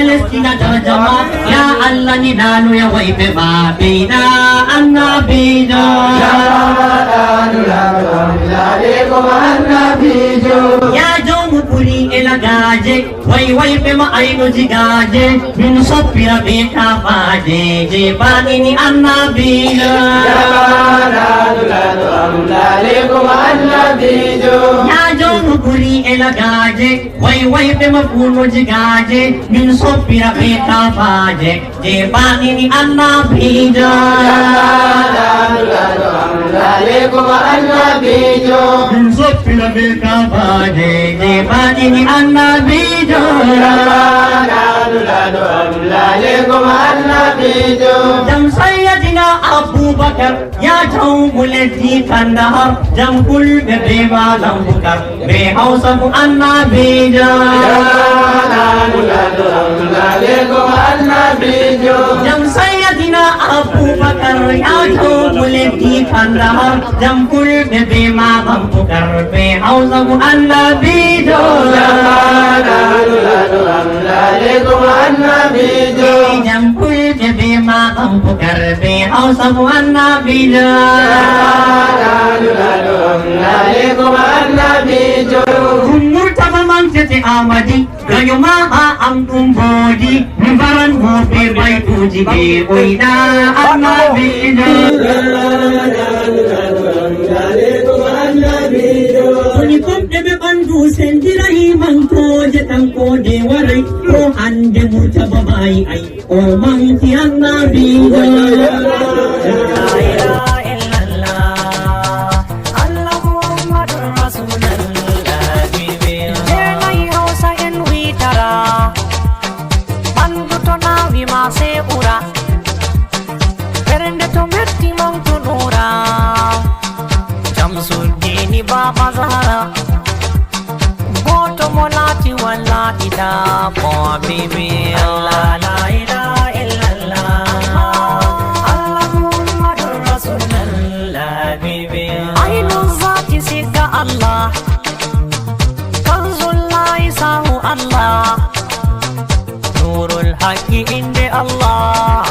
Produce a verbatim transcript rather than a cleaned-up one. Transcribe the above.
Lestina tarjama, ya Allah ni nanu ya waife ma bina annabijo. Ya jawmu buri e lagaje, wai waife ma aino jigaje, min soppira be kafaje, je banini annabijo. Ya jawmu buri e lagaje, wai waife ma kuno jigaje, min soppira be kafaje, je banini annabijo. Min soppira be kafaje, je banini annabijo. Jam sayyidina Abubakar, ya jawmu leddi Kandahar, jam kulɓe be malam Bukar, be Hausa ku annabijo. Jam sayyidina Abubakar, ya jawmu leddi Kandahar, jam kulɓe be malam Bukar, be Hausa ku annabijo. Jam kulɓe be malam Bukar, be Hausa ku annabijo. Kun murtaba mantete Amadi, kañum ma ha am ɗum mboodi, mi mbaran mo be baytuuji be oyna annabijo. Koni pomɗe ɓe ɓandu sendiray mankooje, kanko de waray ko hande murtaba maayi ay. O manti annabijo. La ilaha illallah. Allah Muhammadur Rasulullah. Jeenay Hausa en witara. Ɓandu to nawi ma se ura. Ɓernde to metti man to nura. Shamsuddini Baba Zahra. Gooto mo laati walla ida mo habibi Allah, la ilaha illallah. Allah Muhammadur Rasulullah habibi. Ainu zati siga Allah. Kanzullahi sahu Allah. Nurul haqqi inde Allah.